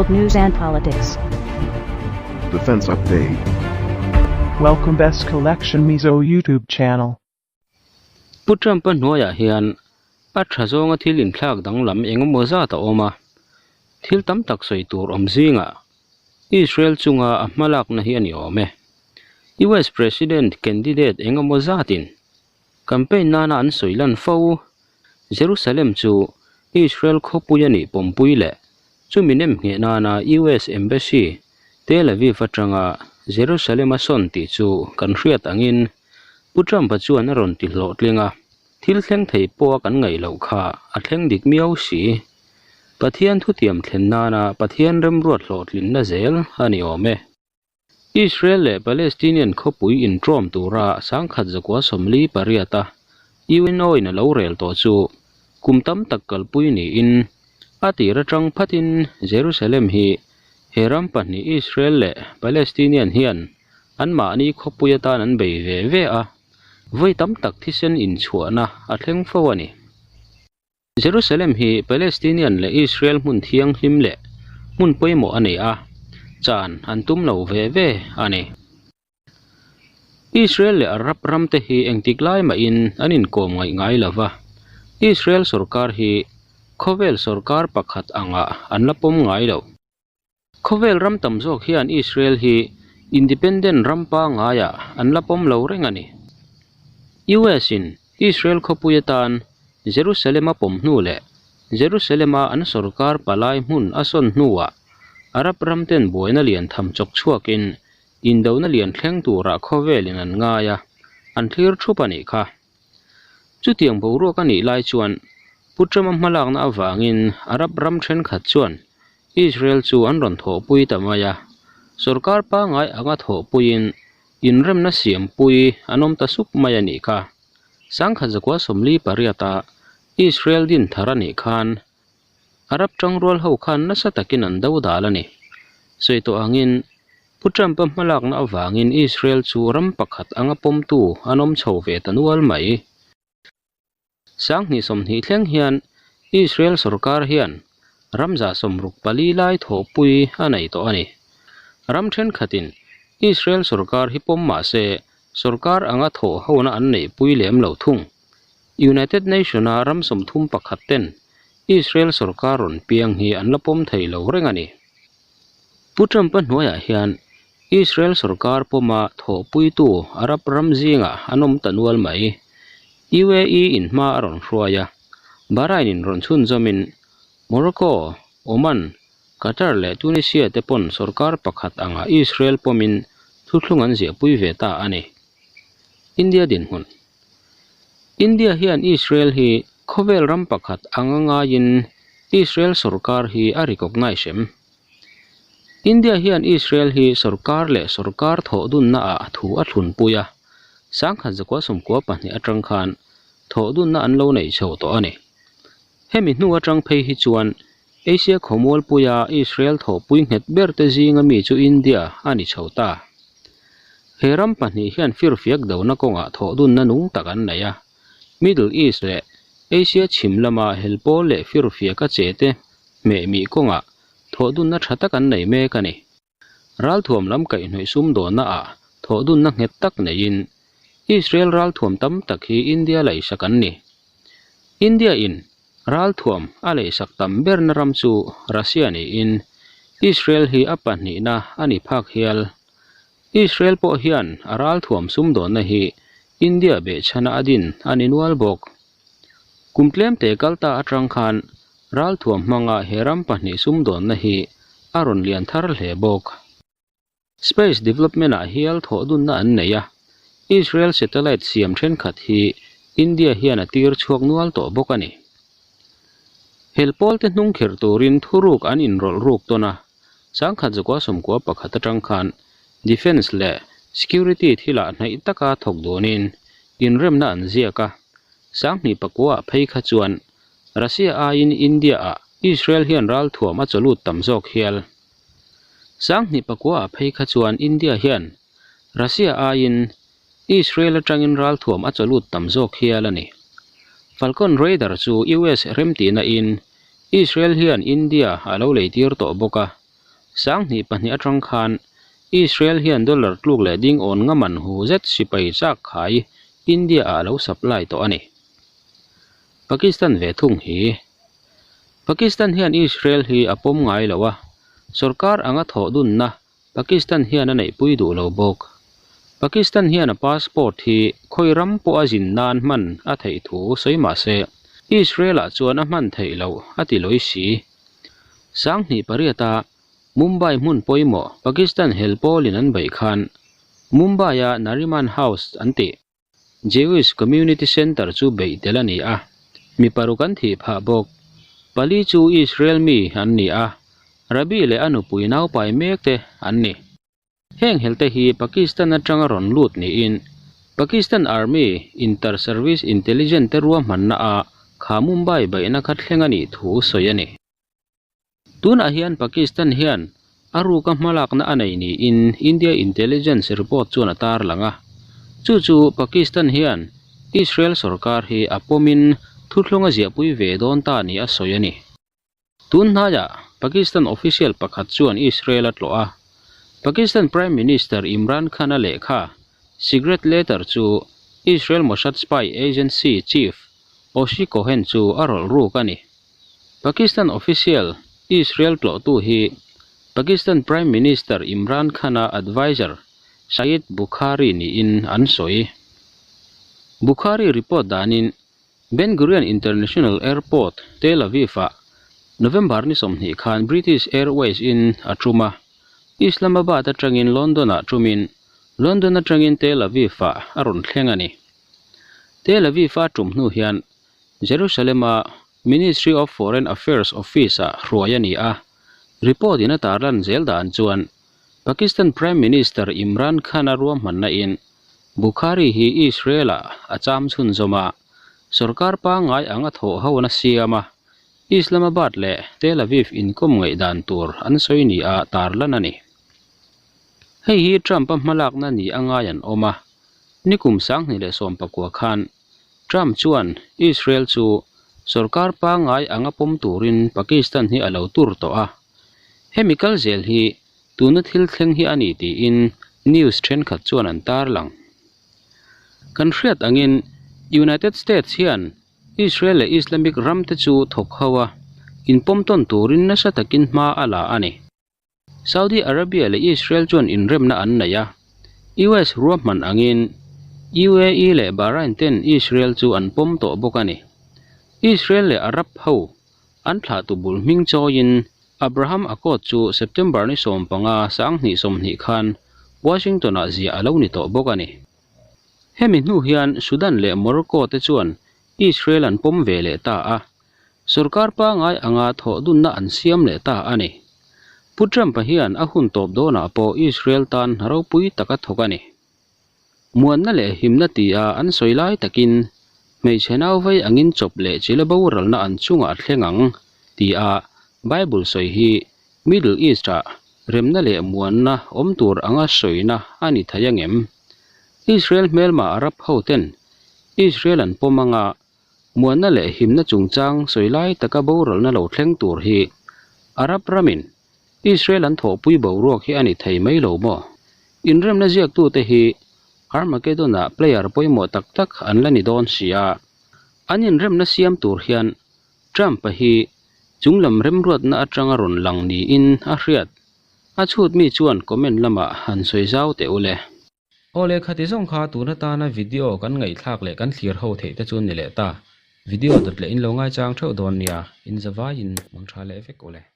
World news and politics. Defense Update. Welcome Best Collection Mizo YouTube channel. Pu Trump-a hnuaiah hian a tha zawnga thil inthlak danglam engemaw zat a awm a, thil tam tak sawi tur awm zingah Israel chunga a hmalakna hi a ni awm e. US President candidate engemaw zatin campaign nana an sawi lan fo Jerusalem chu Israel khawpui a nih pawmpui leh chumi nem ngheh nana US Embassy Tel Aviv atanga Jerusalem a sawn tih chu kan hriat angin Pu Trump-a chuan a rawn ti hlawhtling a. Thil thleng thei pawha kan ngaih loh kha a thleng dik miau si. Pathian thutiam thlen nana Pathian remruat hlawhtlinna zel a ni awm e. Israel leh Palestinian khawpui intrawm tura 1948 a UNO in a lo rel tawh chu kum tam tak kalpui niin a tir atang phatin Jerusalem hi he ram pahnih Israel leh Palestinian hian anmahni khawpui atan an bei ve ve a. Vawi tam tak thisen inchhuahna a thleng fo a ni. Jerusalem hi Palestinian leh Israel hmun thianghlim leh hmun pawimawh a ni a, chan an tum lo ve ve a ni. Israel leh Arab ramte hi engtik lai mahin an inkawm ngaih ngai lo va, Israel sorkar hi khawvel sorkar pakhat angah an la pawm ngai lo. Khawvel ram tam zawk hian Israel hi independent ram pangaiah an la pawm lo reng a ni. US in Israel khawpui atan Jerusalem a pawm hnu leh Jerusalem a an sorkar palai hmun a sawn hnuah Arab ram ten buaina lian tham chawk chhuakin indona lian thleng turah khawvelin an ngai a, an thlir thup a nih kha. Chutiang boruak a nih lai chuan Pu Trump-a hmalakna avangin Arab ram thenkhat chuan Israel chu an rawn thawhpui ta mai a, sorkar pangngai anga thawhpuiin inremna siampui an awm ta sup mai a nih kha. 1948-a Israel din thar a nih khan Arab tangrual ho khan nasa takin an do dal a ni. Sawi tawh angin Pu Trump-a hmalakna avangin Israel chu ram pakhat anga pawmtu an awm chho ve ta nual mai. 2020 thleng hian Israel sorkar hian ram 64 lai thawhpui a nei tawh a ni. Ram thenkhatin Israel sorkar hi pawm mah se sorkar anga thawh hona an neihpui lem lo thung. United Nation-a ram 31 ten Israel sorkar rawn piang hi an la pawm thei lo reng a ni. Pu Trump-a hnuaiah hian Israel sorkar pawma thawhpuitu Arab ram zingah an awm ta nual mai. UAE in hma a rawn hruai a, Bahrain in rawn chhunzawmin Morocco, Oman, Qatar leh Tunisia te pawn sorkar pakhat anga Israel pawmin thuthlung an ziahpui ve ta a ni. India dinhmun India hian Israel hi khawvel ram pakhat anga ngaiin Israel sorkar hi a recognise em? India hian Israel hi sorkar leh sorkar thawh dunna ah thu a thlunpui a, 1992 atang khan thawh dunna an lo nei chho tawh a ni. Hemi hnu atang phei hi chuan Asia khawmualpuia Israel thawhpui nghet ber te zinga mi chu India a ni chho ta. He ram pahnih hian firfiak dona kawngah thawh dunna nung tak an nei a, Middle East leh Asia chhim lama helpawl leh firfiak a che te hmehmih kawngah thawh dunna tha tak an nei mek a ni. Ralthuam lam kaihhnawih sumdawnna ah thawh dunna nghet tak neiin Israel ralthuam tam tak hi India laihsak an ni. India in ralthuam a laihsak tam berna ram chu Russia niin Israel hi a pahnihna a ni phak hial. Israel pawh hian a ralthuam sumdawnna hi India behchhana a din a ni nual bawk. Kum tlem te kal ta atang khan ralthuam hmanga he ram pahnih sumdawnna hi a rawn lian thar hle bawk. Space development ah hial thawh dunna an nei a, Israel satellite siam thenkhat hi India hian a tir chhuak nual tawh bawk a ni. Helpawl te hnung kher turin thuruk an inrawlh ruk tawn a, 1991 atang khan defence leh security thilah hnaih taka thawk dawnin inremna an ziak a, 2009 ah phei kha chuan Russia aiin India ah Israel hian ralthuam a chawlut tam zawk hial. 2009 ah phei kha chuan India hian Russia aiin Israel atangin ralthuam a chawlut tam zawk hial a ni. Falcon Radar chu US remtina in Israel hian India a lo leitir tawh bawk a. 22 atang khan Israel hian dollar tluk leh ding awn nga man hu zet sipai chak khai India ah a lo supply tawh a ni. Pakistan ve thung hi. Pakistan hian Israel hi a pawm ngai lo a, sorkar anga thawh dunna Pakistan hian a neihpui duh lo bawk. Pakistan hian a passport hi khawi ram pawh a zin nan hman a theih thu sawi mah se, Israel-ah chuan a hman theih loh a ti lawi si. 2008-a Mumbai hmun pawimawh Pakistan hel pawlin an beih khan Mumbai-a Nariman House an tih. Jewish Community Centre chu beih tel a ni a, mi paruk an thih phah bawk. Pali chu Israel mi an ni a, Rabbi leh a nupui naupai mek te an ni. Heng helte hi Pakistan atanga rawn lut niin Pakistan Army Inter-Service Intelligence te ruahmanna ah kha Mumbai beihna kha thleng a nih thu sawi a ni. Tunah hian Pakistan hian a ruka hmalakna a nei niin India intelligence report chuan a tarlang a. Chu chu Pakistan hian Israel sorkar hi a pawmin thuthlung a ziahpui ve dawn ta ni a sawi a ni. Tun hnaiah Pakistan official pakhat chuan Israel a tlawh a. Pakistan Prime Minister Imran Khan-a lehkha secret letter chu Israel Mossad spy agency chief Oshi Cohen chu a rawlh ruk a ni. Pakistan official Israel tlawhtu hi Pakistan Prime Minister Imran Khan-a adviser Syed Bukhari niin an sawi. Bukhari report danin Ben Gurion International Airport, Tel Aviv-ah November ni 20 khan British Airways in a tum a, Islamabad atangin London-ah tumin London atangin Tel Aviv-ah a rawn thleng a ni. Tel Aviv-a tum hnu hian Jerusalem-a Ministry of Foreign Affairs office-ah hruai a ni a, report in a tarlan zel dan chuan Pakistan Prime Minister Imran Khan-a ruahmanna in Bukhari hi Israel-ah a cham chhunzawm a, sorkar pangngai anga thawh ho na siam a, Islamabad leh Tel Aviv inkawm ngaihdan tur an sawi ni a tarlan a ni. Hei hi Trump-a hmalakna ni a ngai an awm a, nikum 2019 khan Trump chuan Israel chu sorkar pangngai anga pawm turin Pakistan hi a lo tur tawh a, hemi kal zel hi tuna thil thleng hi a ni tiin news thenkhat chuan an tarlang. Kan hriat angin United States hian Israel leh Islamic ramte chu thawk ho a, inpawm tawn turin nasa takin hma a la a ni. Saudi Arabia leh Israel chuan inremna an nei a, US ruahman angin UAE leh Bahrain ten Israel chu an pawm tawh bawk a ni. Israel leh Arab ho an thlahtu bul hming chawiin Abraham Accord chu September ni 15 2020 khan Washington-ah ziah a lo ni tawh bawk a ni. Hemi hnu hian Sudan leh Morocco te chuan Israel an pawm ve leh ta a. Sorkar pangngai anga thawh dunna an siam leh ta a ni. Pu Trump-a hian a hun tawp dawnah pawh Israel tan hna ropui tak a thawk a ni. Muanna leh himna tia an sawi lai takin hmeichhe nauvei angin chawp leh chila boralna an chungah a thleng ang tia Bible sawi hi Middle East-ah remna leh muanna awm tur anga sawina a ni thei angem? Israel hmelma Arab hoten Israel an pawm anga Muanna leh himna chungchang sawi lai taka boralna lo thleng tur hi Arab ramin Israel an thawhpui boruak hi a ni thei mai lo maw? Inremna ziaktute hi Armageddon-ah player pawimawh tak tak an la ni dawn si a, an inremna siam tur hian Trump-a hi chunglam remruatna atanga rawn lang niin a hriat. A chhut mi chuan comment lamah han sawi zau teh u le. Aw le khati zawng kha tun atana video kan ngaihthlak leh kan thlir ho theih te chu ni leh ta. Video dawt leh in lo ngaichang theuh dawn nia, in zavaiin mang tha leh vek u le.